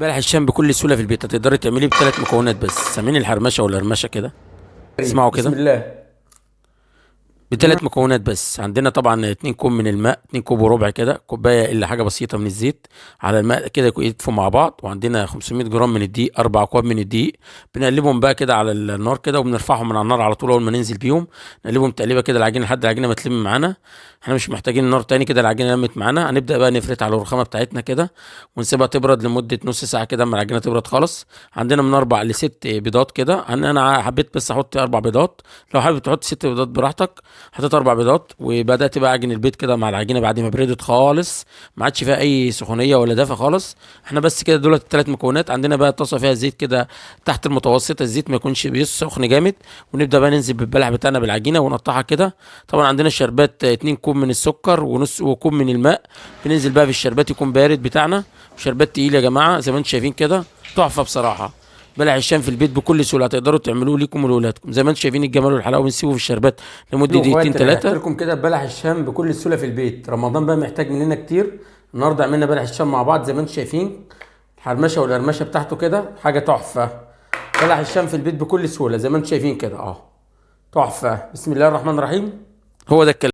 بلح الشام بكل سهولة في البيت، هتقدري تعمليه بثلاث مكونات بس. سامعين الحرمشه والقرمشه كده؟ اسمعوا كده. بسم الله. بثلاث مكونات بس. عندنا طبعا 2 كوب من الماء، 2 كوب وربع كده، كوباية الا حاجة بسيطة من الزيت على الماء كده يدفوا مع بعض. وعندنا 500 جرام من الدقيق، 4 اكواب من الدقيق، بنقلبهم بقى كده على النار كده، وبنرفعهم من على النار على طول اول ما ننزل بيهم، نقلبهم تقليبه كده العجينة لحد العجينة ما تلم معانا. احنا مش محتاجين النار تاني كده، العجينة لمت معانا. هنبدا بقى نفرد على الرخامه بتاعتنا كده ونسيبها تبرد لمدة نص ساعة كده اما العجينة تبرد خالص. عندنا من 4 ل6 بيضات كده، انا حبيت بس احط 4 بيضات، لو حابب تحط 6 بيضات براحتك. حطيت 4 بيضات وبدات بقى اعجن البيض كده مع العجينة بعد ما بردت خالص، ما عادش فيها اي سخونيه ولا دفى خالص. احنا بس كده دولت الثلاث مكونات. عندنا بقى طاسه فيها زيت كده تحت المتوسطة، الزيت ما يكونش بيسخن جامد، ونبدا بقى ننزل بالبلح بتاعنا بالعجينه ونقطعها كده. طبعا عندنا الشربات 2 كوب من السكر ونص وكوب من الماء، بننزل بقى في الشربات يكون بارد بتاعنا، وشربات تقيل يا جماعة زي ما انتم شايفين كده، تحفة بصراحة. بلح الشام في البيت بكل سهولة هتقدروا تعملوه ليكم ولولادكم زي ما انتم شايفين الجمال والحلاوه. بنسيبه في الشربات لمدة دقيقتين ثلاثة. لكم كده بلح الشام بكل سهولة في البيت. رمضان بقى محتاج مننا كتير، النهارده عملنا بلح الشام مع بعض زي ما انتم شايفين الحرمشه والقرمشه بتاعته كده، حاجة تحفة. بلح الشام في البيت بكل سهولة زي ما انتم شايفين كده، تحفة. بسم الله الرحمن الرحيم. هو ده الكلام.